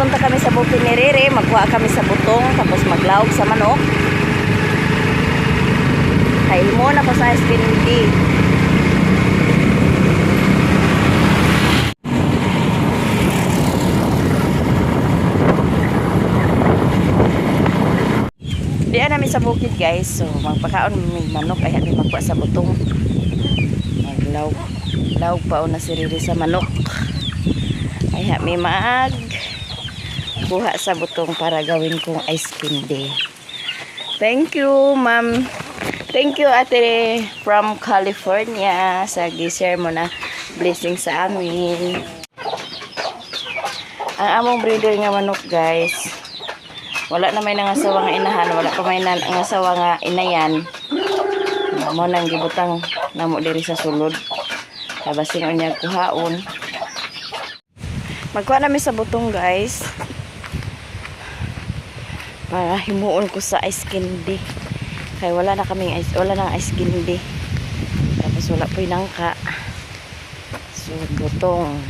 Punta kami sa bukid ni Rere, magkuha kami sa butong, tapos maglawog sa manok. Kay mo na ko sa ice candy. Diyan namin sa bukid, guys. So magpakaon mi manok ay kami magkuha sa butong. Maglawog. Lawog pa na si Rere sa manok. Ay may mag kuha sa butong para gawin kong ice candy. Thank you, ma'am. Thank you, ate from California, sa gi-share mo na blessing sa amin. Ang among breeder nga manok, guys. Wala na may nangasawa nga inahan, wala pa may nangasawa nga inayan. Mo nang gibutang namo diri sa sulod. Kabasin unya kuhaon. Magkuha namin sa butong, guys. Para himuon ko sa ice candy. Kay wala na kaming ice, wala nang ice candy. Tapos wala po nangka. So butong.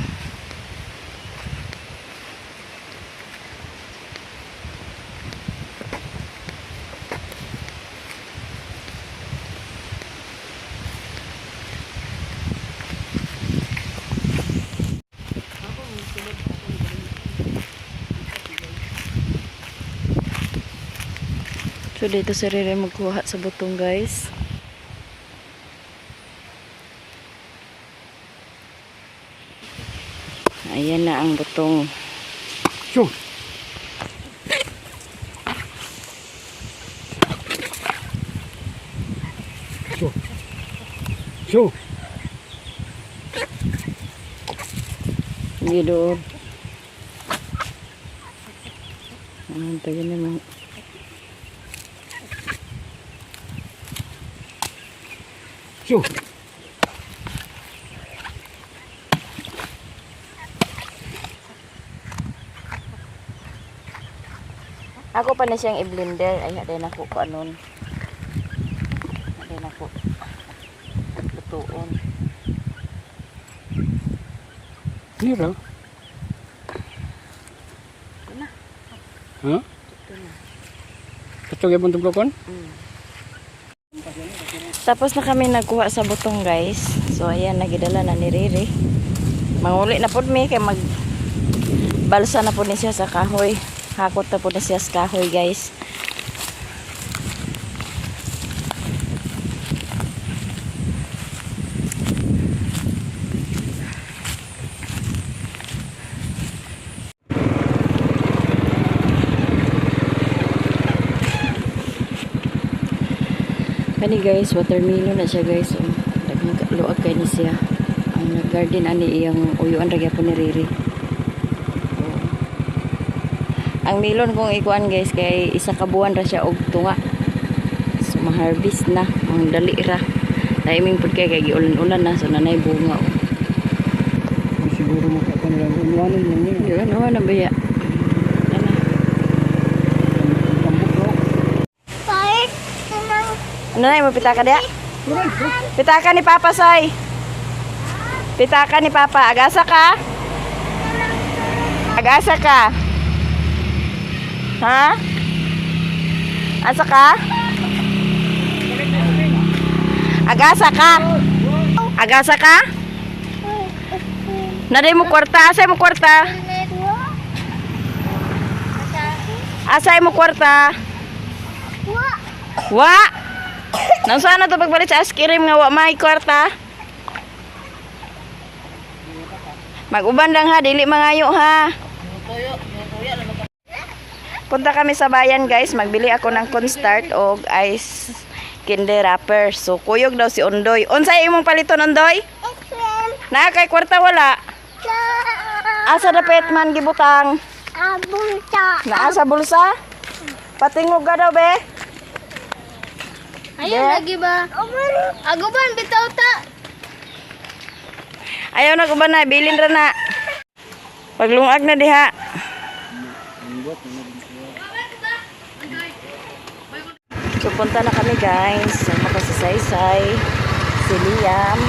So dito si Rere magkuha sa butong, guys. Ayan na ang butong. Shoo. Shoo. Shoo. Hindi doon. Ang tagal naman. Shoo. Ako pa na siyang i-blender. Ay, aday na ko anon. Aday na ko. Lutuon. Hira. Ito na. Ha? Ito na. Gusto gyapon tublokon? Tapos na kami nagkuha sa butong, guys. So ayan, nagidala na ni Riri. Manguli na pod mi kay mag balsa na pod ni siya sa kahoy. Hakot na pod ni siya sa kahoy, guys. Kani, guys, watermelon na siya, guys. Oh, daghang luag kay ni siya. Ang nag-garden ani iyang uyuan ra gyapon ni Riri. Oh. Ang melon kung ikuan, guys, kay isa ka buwan ra siya og tunga. So ma-harvest na, ang dali ra. Timing pud kay kay giulan-ulan na, so nanay bunga. Oh. Siguro mo ka kanila unwanon lang niya. Di ano na ba ya? Ano? Ano na, mo pitaka diya? Pitaka ni Papa, Soy. Pitaka ni Papa. Agasa ka? Agasa ka? Ha? Asa ka? Agasa ka? Agasa ka? Naday mo kwarta. Asay mo kwarta? Asay mo kwarta? Wa! Nang sana to pagpalit sa ice cream nga wa may kwarta? Mag-uban lang ha, dili mangayo ha. Punta kami sa bayan, guys, magbili ako ng cornstarch og ice candy wrapper. So kuyog daw si Ondoy. Unsay imong paliton, Ondoy? Na kay kwarta wala. Asa dapit man gibutang? Naa sa bulsa? Patingog ka daw be. Ayun, lagi ba? Aguban, bitaw ta. Ayaw na ko ba na, bilin ra na. Paglungag na diha. So punta na kami, guys. Sama ko si Saysay, si Liam.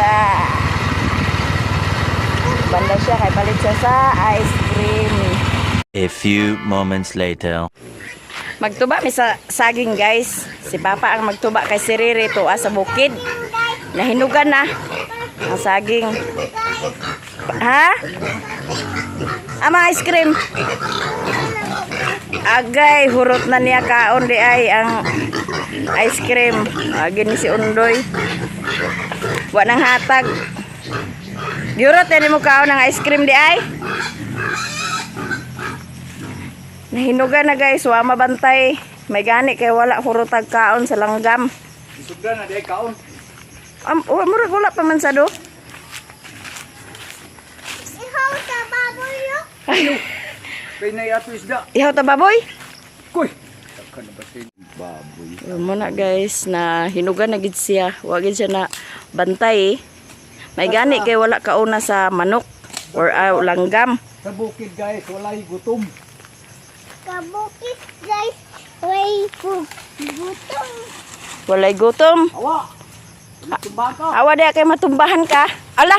Ah. Banda siya kay palit siya sa ice cream. A few moments later. Magtuba mi sa saging, guys. Si Papa ang magtuba kay si Riri tuwa sa bukid. Nahinugan na ang saging. Ha? Ama ice cream. Agay, hurot na niya kaon di ay ang ice cream. Agi ni si Undoy. Wa nang hatag. Giurot ni mo kaon ang ice cream di ay. Nahinugan na, guys, wa mabantay. May gani kay wala hurotag kaon sa langgam. Isugda na di kaon. Wa murag wala pa man sa do. Ihaw sa baboy yo. Kay nay ato isda. Ihaw ta baboy. Kuy. Kan ba si baboy? Mo na, guys, na hinugan na gid siya. Wa gid siya na bantay. May gani kay wala kauna sa manok or langgam. Sa bukid, guys, walay gutom. Kabukit, guys. Way gutom. Walay gutom. Awa. Tumba ka. Awa di kay matumbahan ka. Ala.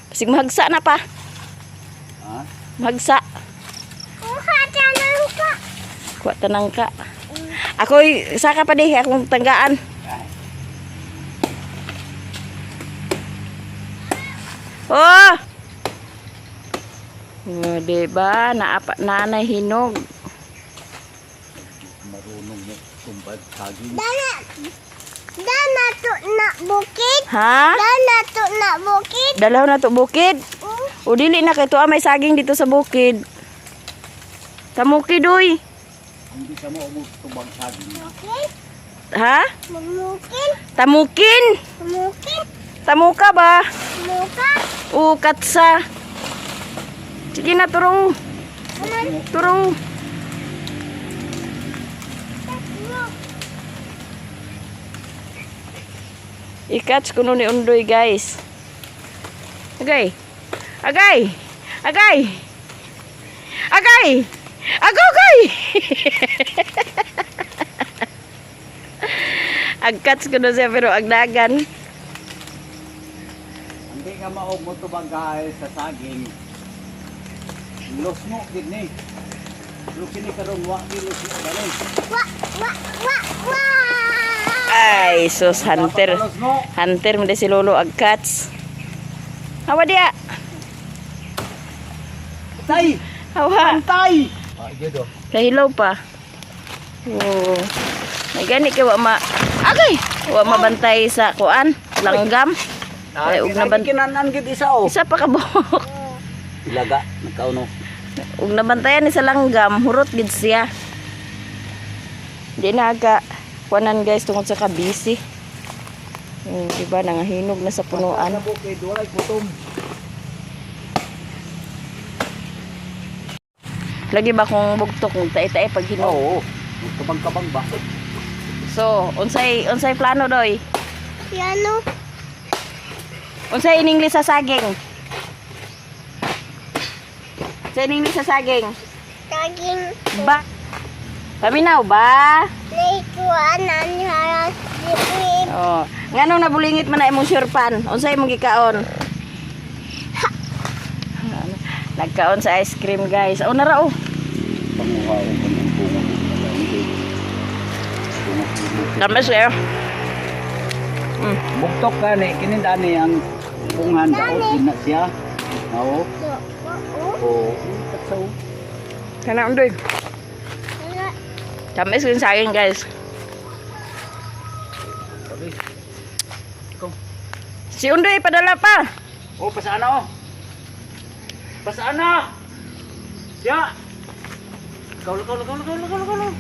Basig mahagsa na pa. Ha? Mahagsa. Kuha tanang ka. Kuha tanang ka. Ako'y saka pa di akong tanggaan. Oh! Oh, di ba? Naapa nanay hinog. Marunong mo tumbad saging. Dana. Dana to na bukid. Ha? Dana to na bukid. Dalaw na to bukid. O dili na kay tuwa may saging dito sa bukid. Tamuki doy. Hindi ka mo tubag saging. Bukid. Ha? Mumukin. Tamukin. Mumukin. Tamuka ba? Muka. O katsa. Sige na, turo. Ano? Turo. I-catch ko nun ni Undoy, guys. Agay. Agay. Agay. Agay. Agay. Ag-catch ko na siya pero agdagan. Hindi ka maog mo tubag, guys, sa saging. Los mo gid ni. Pero kini karon wa gid los mo dali. Wa wa wa wa. Ay, sus, hunter. Dapat los mo. Hunter mo si Lolo ag-catch. Hawa diya. Tay! Hawa. Tay! Ah, gid oh. Kahilaw pa. Oo. May gani kay wa ma Agay, wa mabantay sa kuan, langgam. Ay, ug naban kinanan gid isa oh. Isa pa ka buok. Ilaga nagkauno. Ug nabantayan ni sa langgam, hurot gid siya. Di na aga kuanan, guys, tungod sa kabisi. Di ba nangahinog na sa punuan. Sa bukid walay gutom. Lagi ba kung bugtok tae-tae pag hinog. Oo. Kabang-kabang ba? So, unsay unsay plano doy? Piano. Unsay in English sa saging? Unsay in English sa saging? Taging. Ba. Paminaw ba? Naikuan ni haras lipip. Oh, nganong nabulingit man na imong surpan? Unsay imong gikaon? Nagkaon sa ice cream, guys. Oh, nara oh. Panguha ko ng bunga. Tamis eh. Bugtok ka ni kini dani ang bungan daot din na siya. Oo. Oo. Oo. Katsaw. Kana undoy. Tamis yung saging, guys. Sabi. Si Undoy padala pa. Oh, pasaan na oh. Pasaan na. Ya. Ikaw, ikaw, ikaw, ikaw, ikaw, ikaw, ikaw.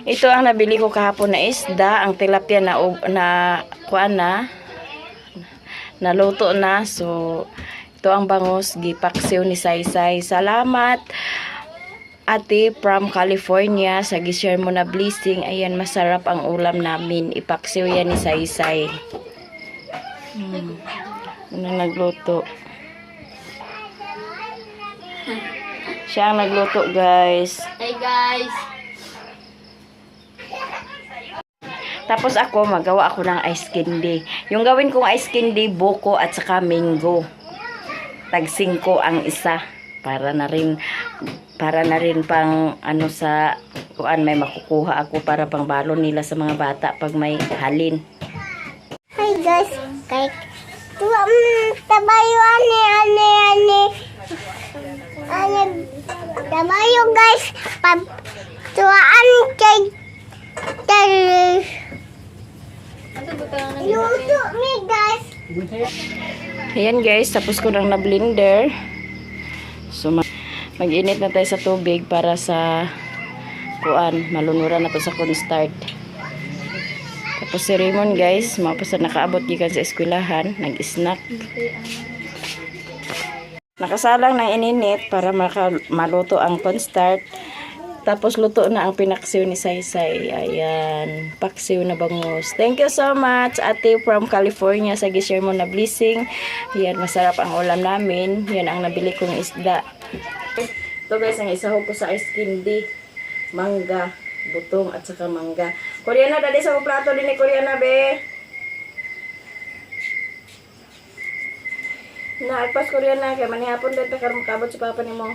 Ito ang nabili ko kahapon na isda, ang tilapia na na kuan na naluto na. So ito ang bangus gipaksiw ni Saysay. Salamat, Ate from California, sa gi-share mo na blessing. Ayan, masarap ang ulam namin. Ipaksiw yan ni Saysay. Unang nagluto. Siya ang nagluto, guys. Hey, guys. Tapos ako, magawa ako ng ice candy. Yung gawin kong ice candy, buko at saka mango. Tag 5 ang isa. Para na rin pang ano sa kuan, may makukuha ako para pang balon nila sa mga bata pag may halin. Hi guys, kay tuwa tabayo ani ani ani ani tabayo guys, pag tuwaan kay tel luto mi guys. Ayan guys, tapos ko nang na-blender. So mag-init na tayo sa tubig para sa kuan, malunuran na to sa cornstarch. Tapos si Raymond guys, mapasa nakaabot gikan sa eskwelahan, nag-snack. Nakasalang ng ininit para maluto ang cornstarch. Tapos luto na ang pinaksiw ni Saysay. Ayan, paksiw na bangus. Thank you so much, ate from California, sa gishare mo na blessing. Ayan, masarap ang ulam namin. Yan ang nabili kong isda. Ito guys, ang isahog ko sa ice candy. Mangga, butong at saka mangga. Koreana, dali sa akong plato din ni Koreana, be. Na, agpas Koreana, kay manihapon din ta karon makabot sa papa nimo.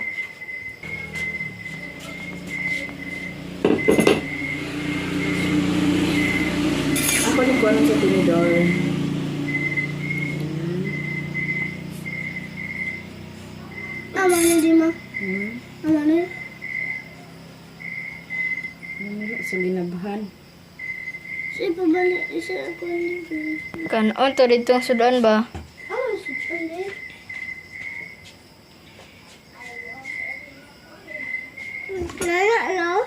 Ako ni kuha sa tinidor. Mama ni di ma. Mama ni. Ano sa ginabhan? Si pabalik isa ako ni. Kanon to dito ang sudan ba? Ah, si pabalik. Nana lo.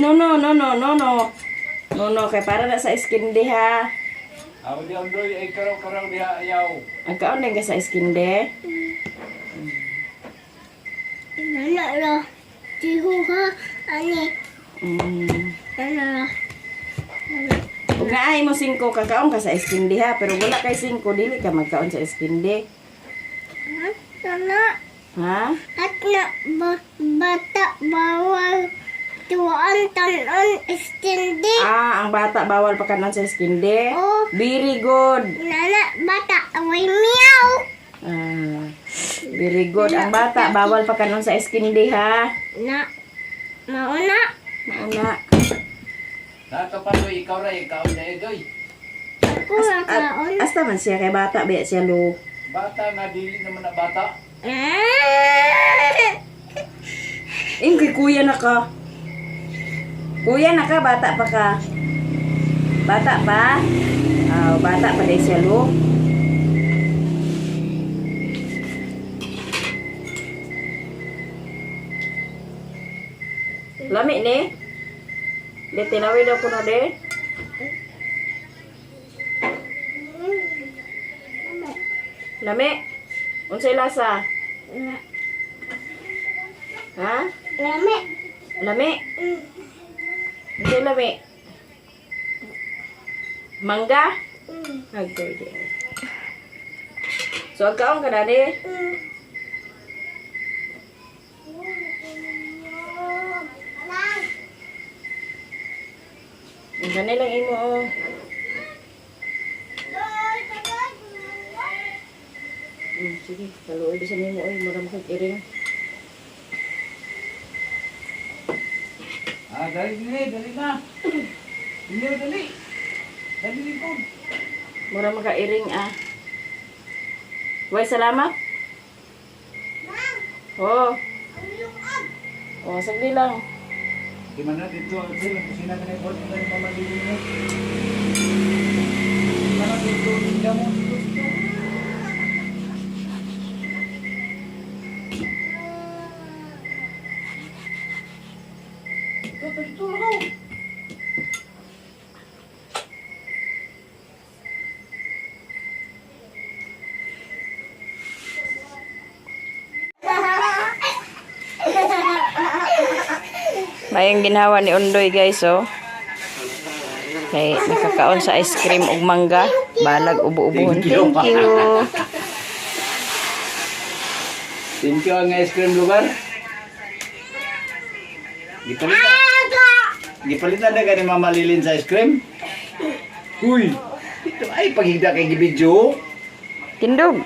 No, no, no, no, no, no. No, no, kay para na sa skin di ha. Aw di Ondoy ay karaw-karaw diha ayaw. Ang kaon din ka sa skin di. Nana lo. Tihuha ani. Nana lo. Ug naay mo 5 kakaon ka sa skin di ha, pero wala kay 5 dili ka magkaon sa skin di. Nana. Ha? At na ba, bata bawal tuwan tanon istindi. Ah, ang bata bawal pa kanon sa skin di. Oh. Very good. Nana bata away meow. Ah, very good. Ang bata bawal pa kanon sa skin di ha. Na mauna. Mauna. Nato pa doy ikaw ra ikaw na doy. Ako ra kaon. Asta man siya kay bata ba siya lo. Bata nga dili naman na bata. Ah! Ingki kuya na ka. Kuya na ka, bata pa ka. Bata pa? Ah, bata pa dahil siya lo. Lami ni. De tinawi daw kuno de. Lami. Unsay lasa? Ha? Lami. Lami. Unsay lami? Mangga? Agoy di. So agkaon ka na di. Ang ganay lang imo oh. Sige, kaluoy bisan nimo oy, mura mo kag iring. Ah, dali dali dali na. Dali dali. Dali likod. Mura mo ka iring ah. Way salamat. Oh. Oh, sagli lang. Di man na dito ang sila kusina ka na ibot na mamalili mo. Di man na dito tinda mo dito. Dito. Dito, dito, dito. Mayang ginawa ni Undoy guys oh. Kay nakakaon sa ice cream ug mangga, balag ubo-ubohon. Thank you. Thank you. Thank you ang ice cream lugar. Gipalitan. Gipalitan na ka ni Mama Lilin sa ice cream. Uy! Ito ay paghigda kay gibidyo. Tindog.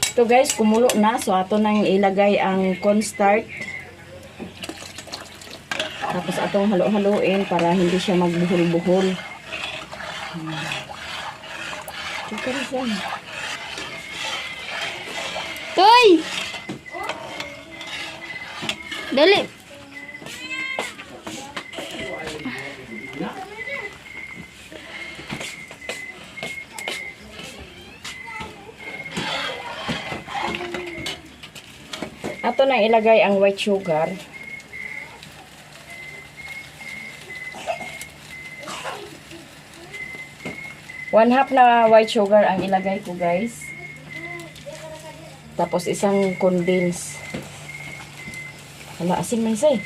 Ito guys, kumulo na. So ato nang ilagay ang cornstarch. Tapos atong halo-haloin para hindi siya magbuhol-buhol. Toy! Dali. Ato nang ilagay ang white sugar. One half na white sugar ang ilagay ko guys. Tapos isang condense. Hala, asin man say.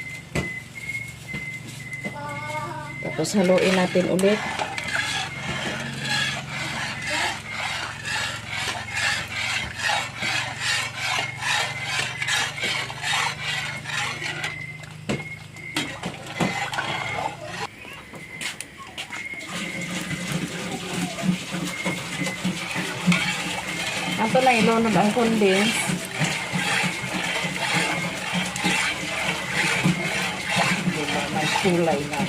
Tapos haluin natin ulit. Ato na ilunod ang condense. Diba, may kulay na.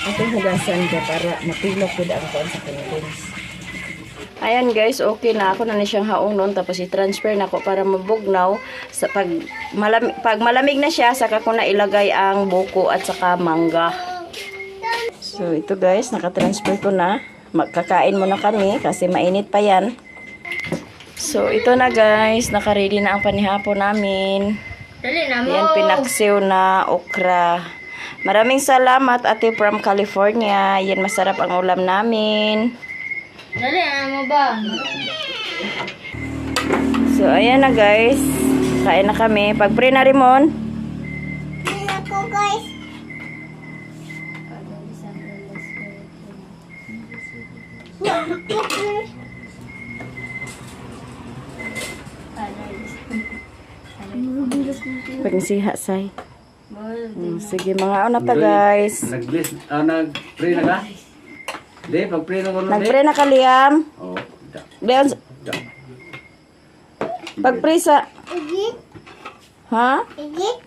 Atong hugasan ka para mapilok pud ang kuan sa condense. Ayan guys, okay na ako na ni siyang haong noon tapos i-transfer na ko para mabugnaw sa pag malamig na siya saka ko na ilagay ang buko at saka mangga. So ito guys, naka-transfer ko na. Magkakain muna kami kasi mainit pa yan. So ito na guys, naka-ready na ang panihapon namin. Dali na mo. Yan, pinaksiw na okra. Maraming salamat ate from California. Yan, masarap ang ulam namin. Dali na mo ba? So, ayan na guys. Kain na kami. Pag-pray na Rimon. Ako guys. Pagsiha, say. Sige, mga una ta guys. Nag-bless, nag-pray na ka? Di, pag-pray na ko nun, di. Nag-pray na ka, Liam. Oh, da, Leon, da. pag-pray sa... Igit, Ha? igit.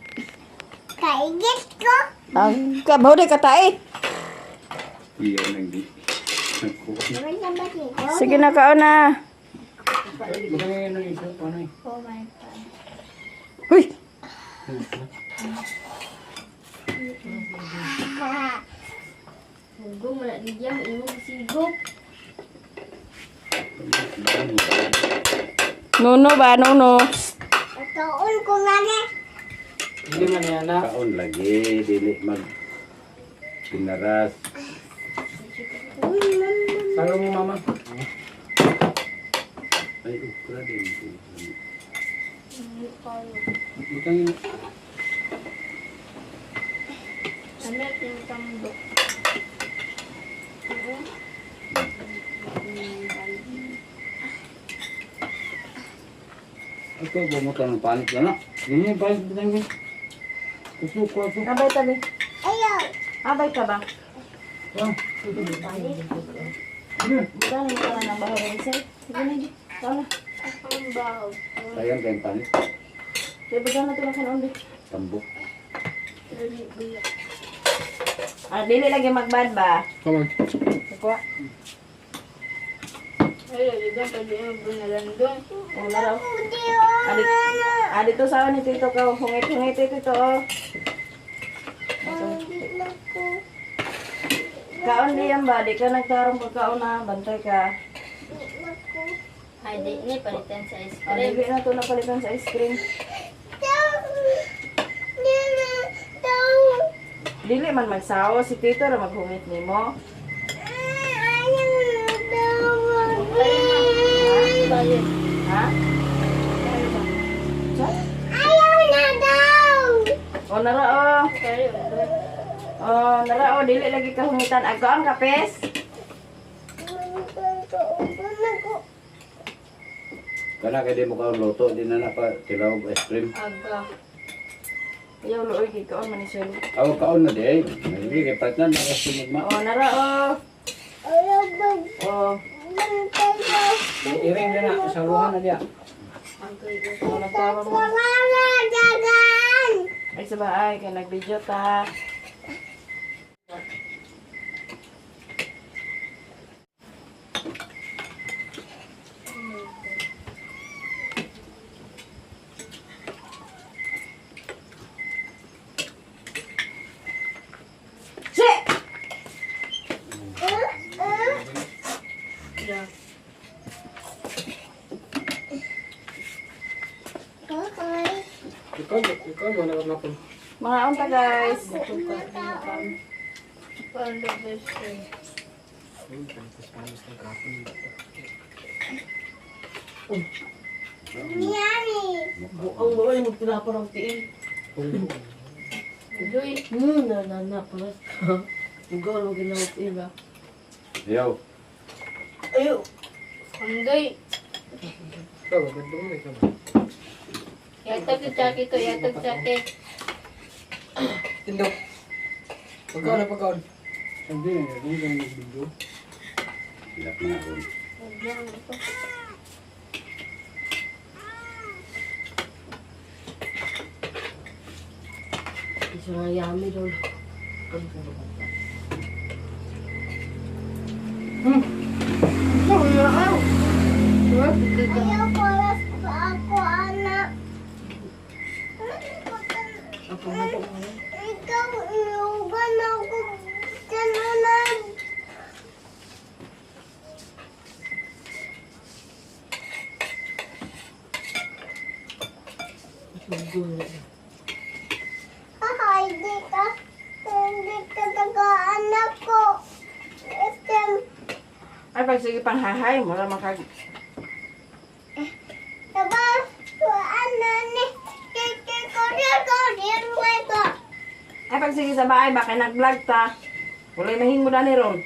Kaigit ko. Ang kabaw di ka tae. Iyan ang di. Naman sa batid. Sige na, kaon na. Huy! Hugo, wala ni Jam. Imo sigop. Nuno ba? Nuno. Patuon ko nga na. Kaon lagi, dili mag pinaras. Salo mo, mama. Ay, ukra din. Butang yun. Ano yung tambok? Ito, bumutan ng palit na na. Ganyan, palit butang yun. Kusok ko ako. Abay tabi. Ayaw. Abay ka ba? Ah, Bukan mo ka na baho rin, say. Sige na, di. Kaon na. Ang baho. Sayang kayong palit. Kaya bukan na ito lang kanon, di. Tambok. Ah, dili lagi magbad ba? Come on. Kuha. Ay, lagi ba? Pwede mo bunalandong. Oh, laraw. Ah, dito sa ni Tito ka. Hungit-hungit ito, oh. Kaon di yan ba? Di ka nagtarong pagkaon na. Bantay ka. Ay, di ni palitan sa ice Ah, cream. dili na ito napalitan sa ice cream. Dili man magsawo. Si Tito ra maghungit nimo. Bayad. Ha? Sa? O nara o. O nara o dili lagi kahungitan ago ang kapes. Bantay ka uban ako. Kana kay di mo kaon luto, di na na pa tilaw ice cream. Aga. Ayaw luoy kay kaon man ni siya. Aw kaon na di ay. Hindi kay partner na ice cream magma. O nara o. Ayaw bag O. bantay ka. Iring na na, saluhan na diya. O nagtawa mo. Wala dagan. Ay sa baay kay nagvideo ta. Shit! Okay. Ikaw, ikaw mo na ako. Mga unta guys. Parang the best friend. Yummy. Buang mo ay magtinapa ng tiil. Uy, Na na na paras ka. Bugaw mo ginawa tiil ba? Yo. Ayo. Anday. Ikaw, ganda mo ikaw. Yatag sa Chucky to, yatag Chucky. Tindok. Pagkaon na pagkaon. Hindi, hindi ka nag-video. Silap na ako. Isa nga yummy daw. Ayaw paras pa ako anak. Ikaw, inuuban ako. Tanunan. Haha, hindi ka taga-anak ko. Este, Ay pag sige pang hahay, mura makag diba, ano ni, kiki ko rin ko rin ko. Ay pag sige sa bahay baka nag-vlog ta. Walay mahimo dani ron.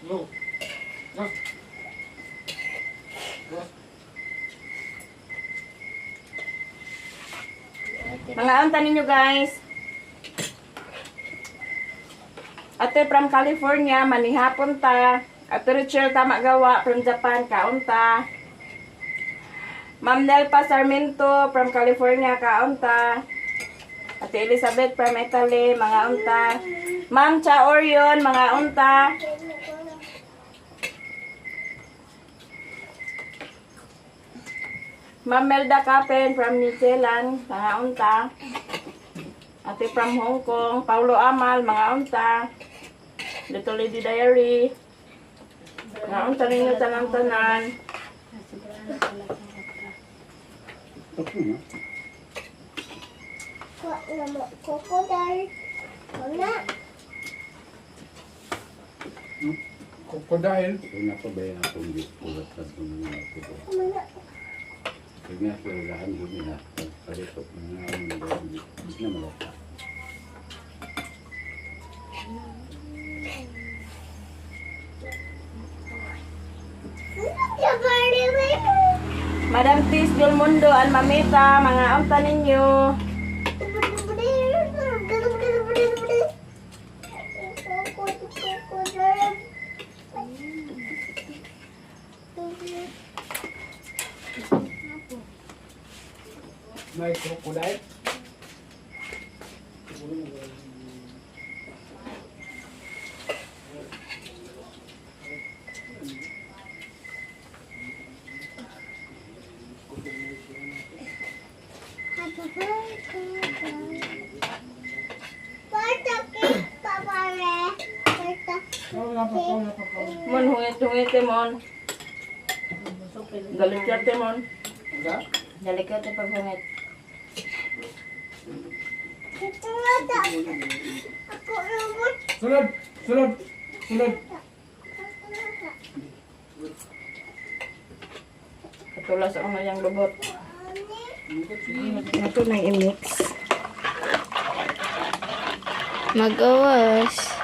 No. No. Mga unta ninyo guys. Ate from California, manihapon ta. Ate Richelle Tamagawa from Japan, kaunta. Ma'am Nelpa Sarmiento from California, kaunta. Ate Elizabeth from Italy, mga unta. Ma'am Cha Orion, mga unta. Ma'am Melda Capen from New Zealand, mga unta. Ate from Hong Kong, Paulo Amal, mga unta. Little Lady Diary. Mga unta ninyo tanan-tanan. Kuha na mo, crocodile. Wala. Crocodile. Kung ako ba yung akong ulat sa mga ako. Wala. Kaya nga kailangan hindi na. Palito na hindi na malata. Madam Tis Del Mundo, Almamita, mga unta ninyo. May crocodile. Mon, hungit-hungit eh, mon. Galit ka, te, mon. Galit ka, te, pag hungit. Sulod, sulod, sulod. Katula sa una yung lubot. Ito nang i-mix. Magawas.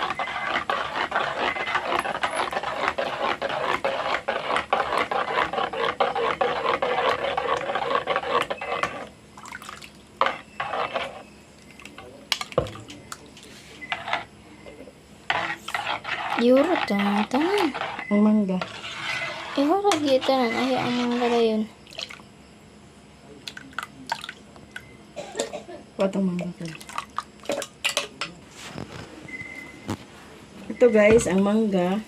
Euro to nga tanan. Ang mangga. Ihura gyud tanan ay ang mga gadayon. Patong mangga ko. Ito guys, ang mangga.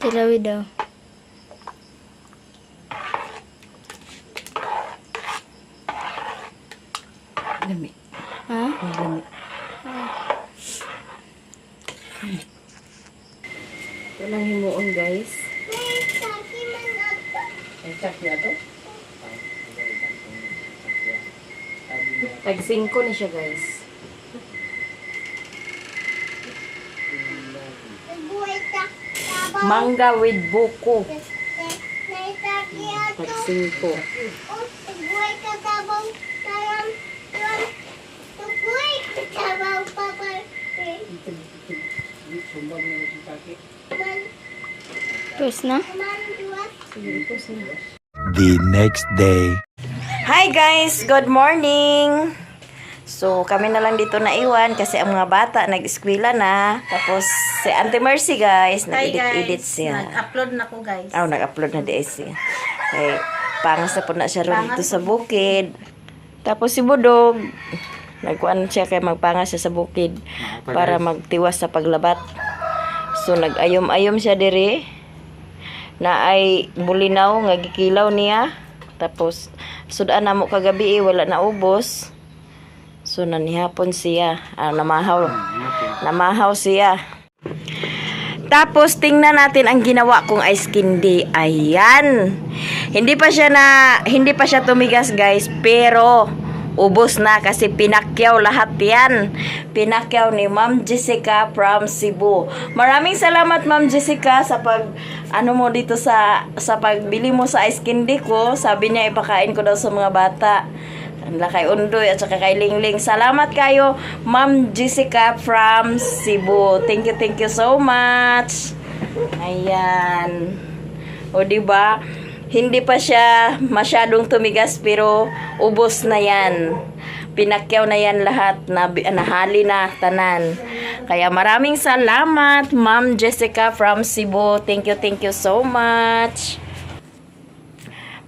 Tilawi daw. Lami. Ha? Ang lami. Ito lang himuon guys. May saki man ato. Tag 5 ni siya guys. Buhay ta. Tabaw. Mangga with buko. May saki ato. Tag 5. Oh, buhay ka tabaw. Taram. Taram. Buhay ka tabaw papa. Man, Pwes na? man, dua. The next day. Hi guys! Good morning! So, kami na lang dito naiwan kasi ang mga bata nag-eskwela na. Tapos, si Auntie Mercy guys, nag-edit-edit siya. Nag-upload na ko guys. Ah, nag-upload na di siya. Okay, pangas na po na siya ron dito sa bukid. Tapos si Budog, nagkuan siya kay magpangas siya sa bukid para magtiwas sa paglabat. So, nag-ayom-ayom siya diri na ay bulinaw nga gikilaw niya. Tapos, sudan na mo kagabi eh, wala na ubos. So, nanihapon siya. Ah, namahaw. Namahaw siya. Tapos tingnan natin ang ginawa kong ice candy. Ayan. Hindi pa siya tumigas, guys, pero ubos na kasi pinakyaw lahat 'yan. Pinakyaw ni Ma'am Jessica from Cebu. Maraming salamat, Ma'am Jessica, sa pag ano mo dito sa pagbili mo sa ice candy ko. Sabi niya ipakain ko daw sa mga bata. Ang kay Undoy at saka kay Lingling. Salamat kayo, Ma'am Jessica from Cebu. Thank you so much. Ayan. O di ba? Hindi pa siya masyadong tumigas pero ubos na 'yan. Pinakyaw na 'yan lahat, na nahali na tanan. Kaya maraming salamat, Ma'am Jessica from Cebu. Thank you so much.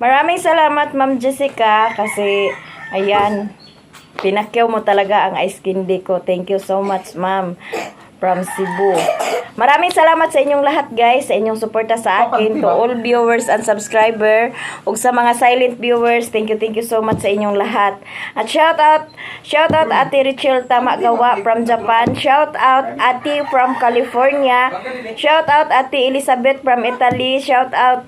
Maraming salamat, Ma'am Jessica, kasi, ayan, pinakyaw mo talaga ang ice candy ko. Thank you so much, Ma'am, from Cebu. Maraming salamat sa inyong lahat, guys, sa inyong suporta sa akin, to all viewers and subscriber, ug sa mga silent viewers, thank you so much sa inyong lahat. At shout out Ate Rachel Tamagawa from Japan, shout out Ate from California, shout out Ate Elizabeth from Italy, shout out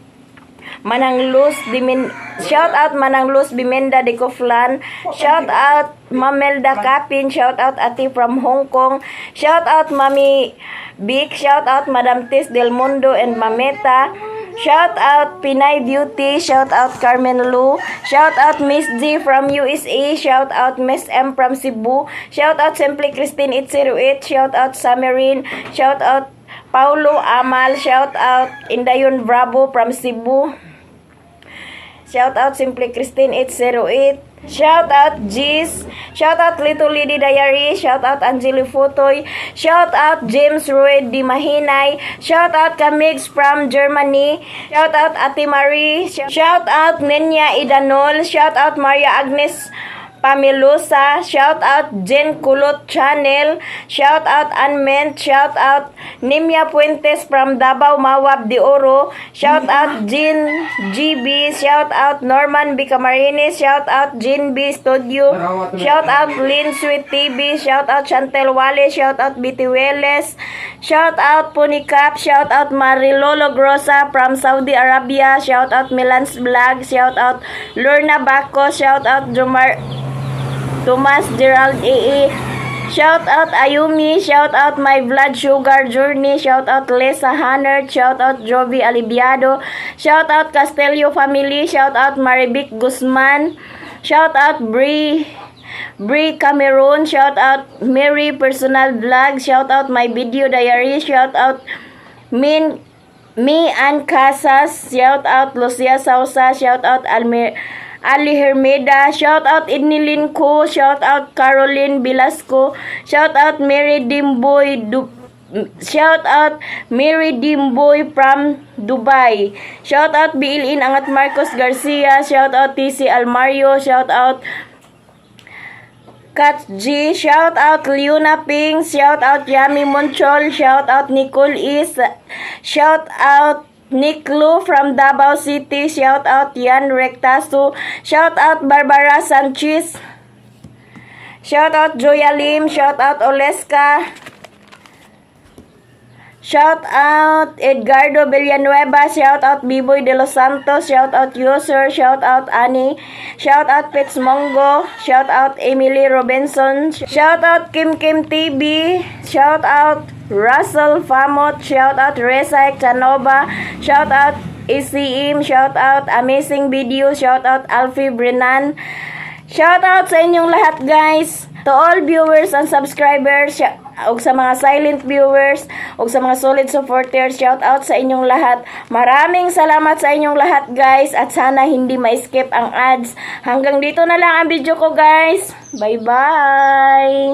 Manang Luz Dimin, shout out Manang Luz Bimenda de Coflan, shout out Mamelda Kapin, shout out Ate from Hong Kong, shout out Mami Big, shout out Madam Tis Del Mundo and Mameta, shout out Pinay Beauty, shout out Carmen Lu, shout out Miss G from USA, shout out Miss M from Cebu, shout out Simply Christine 808, shout out Samarin, shout out Paulo Amal, shout out Indayon Bravo from Cebu. Shout out Simply Christine 808. Shout out Gis. Shout out Little Lady Diary. Shout out Angeli Futoy. Shout out James Rued Di Mahinay. Shout out Kamigs from Germany. Shout out Ate Marie. Shout out Nenya Idanol. Shout out Maria Agnes Pamilusa, shout out Jen Kulot Channel, shout out Anment, shout out Nimia Puentes from Davao Mawab de Oro, shout out Jean GB, shout out Norman B. Camarines, shout out Jean B. Studio, shout out Lynn Sweet TV, shout out Chantel Wale, shout out BT Weles, shout out Punicap, shout out Marilolo Grosa from Saudi Arabia, shout out Milan's Vlog, shout out Lorna Baco, shout out Jomar Tomas Gerald AA. Shout out Ayumi, shout out My Blood Sugar Journey, shout out Lisa Hannert, shout out Jovi Alibiado, shout out Castelio Family, shout out Marivic Guzman, shout out Brie Brie Cameron, shout out Mary Personal Vlog, shout out My Video Diary, shout out Min Me and Casas, shout out Lucia Sausa, shout out Almer Ali Hermeda, shout out Idnilin Ko, shout out Caroline Velasco, shout out Mary Dimboy Du shout out Mary Dimboy from Dubai. Shout out Biilin Angat Marcos Garcia, shout out TC Almario, shout out Kat G, shout out Leona Ping, shout out Yami Monchol, shout out Nicole Is, shout out Nick Lu from Davao City, shout out Yan Rectaso, shout out Barbara Sanchez, shout out Joya Lim, shout out Oleska, shout out Edgardo Villanueva, shout out Biboy de los Santos, shout out User, shout out Annie, shout out Pets Mongo, shout out Emily Robinson, shout out Kim Kim TV, shout out Russell Famot, shout out Reza Chanova, shout out ECM, shout out Amazing Video, shout out Alfie Brennan. Shout out sa inyong lahat, guys. To all viewers and subscribers, ug sa mga silent viewers, ug sa mga solid supporters, shout out sa inyong lahat. Maraming salamat sa inyong lahat, guys, at sana hindi ma-skip ang ads. Hanggang dito na lang ang video ko, guys. Bye-bye!